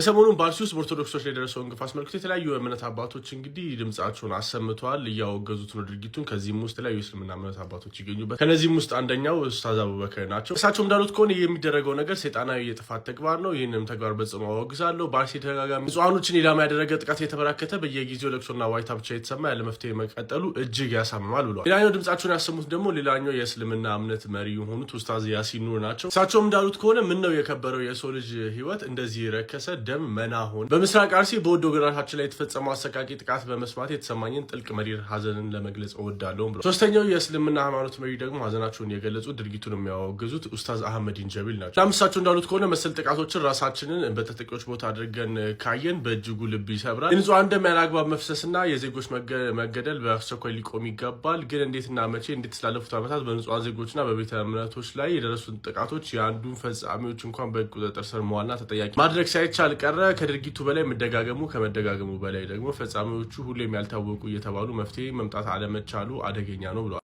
ሰሞኑን በአርሲ ውስጥ በኦርቶዶክሶች ላይ የደረሰውን ግፍ አስመልክቶ የተለያዩ የእምነት አባቶች እንግዲህ ድምጻቸውን አሰምተዋል፣ እያወገዙት ነው ድርጊቱን። ከዚህም ውስጥ የተለያዩ የእስልምና እምነት አባቶች ይገኙበት። ከነዚህም ውስጥ አንደኛው ኡስታዝ አቡበከር ናቸው። እሳቸው እንዳሉት ከሆነ ይህ የሚደረገው ነገር ሰይጣናዊ የጥፋት ተግባር ነው። ይህንም ተግባር በጽኑ አወግዛለሁ። በአርሲ ተደጋጋሚ ንጹሐኖችን ኢላማ ያደረገ ጥቃት የተበራከተ፣ በየጊዜው ለቅሶና ዋይታ ብቻ የተሰማ ያለ መፍትሄ መቀጠሉ እጅግ ያሳምማል ብለዋል። ሌላኛው ድምጻቸውን ያሰሙት ደግሞ ሌላኛው የእስልምና እምነት መሪ የሆኑት ኡስታዝ ያሲን ኑር ናቸው። እሳቸውም እንዳሉት ከሆነ ምን ነው የከበረው የሰው ልጅ ህይወት እንደዚህ ረከሰ፣ ደም መና ሆነ። በምስራቅ አርሲ በወዶ ወገኖቻችን ላይ የተፈጸመው አሰቃቂ ጥቃት በመስማት የተሰማኝን ጥልቅ መሪር ሀዘንን ለመግለጽ እወዳለሁ ብለዋል። ሶስተኛው የእስልምና ሃይማኖት መሪ ደግሞ ሀዘናቸውን የገለጹት ድርጊቱን የሚያወግዙት ኡስታዝ አህመዲን ጀቢል ናቸው። እሳቸው እንዳሉት ከሆነ መሰል ጥቃቶችን ራሳችንን በተጠቂዎች ቦታ አድርገን ካየን በእጅጉ ልብ ይሰብራል። የንጹሐን ደም ያለ አግባብ መፍሰስና የዜጎች መገደል በአስቸኳይ ሊቆም ይገባል። ግን እንዴትና መቼ እንዴት ስላለፉት ዓመታት በንጹሐን ዜጎችና በቤተ እምነቶች ላይ የደረሱን ጥቃቶች የአንዱን ፈጻሚዎች እንኳን በሕግ ቁጥጥር ስር መዋልና ተጠያቂ ማድረግ ሳይቻል ቀረ? ከድርጊቱ በላይ መደጋገሙ፣ ከመደጋገሙ በላይ ደግሞ ፈጻሚዎቹ ሁሌም ያልታወቁ እየተባሉ መፍትሄ መምጣት አለመቻሉ አደገኛ ነው ብለዋል።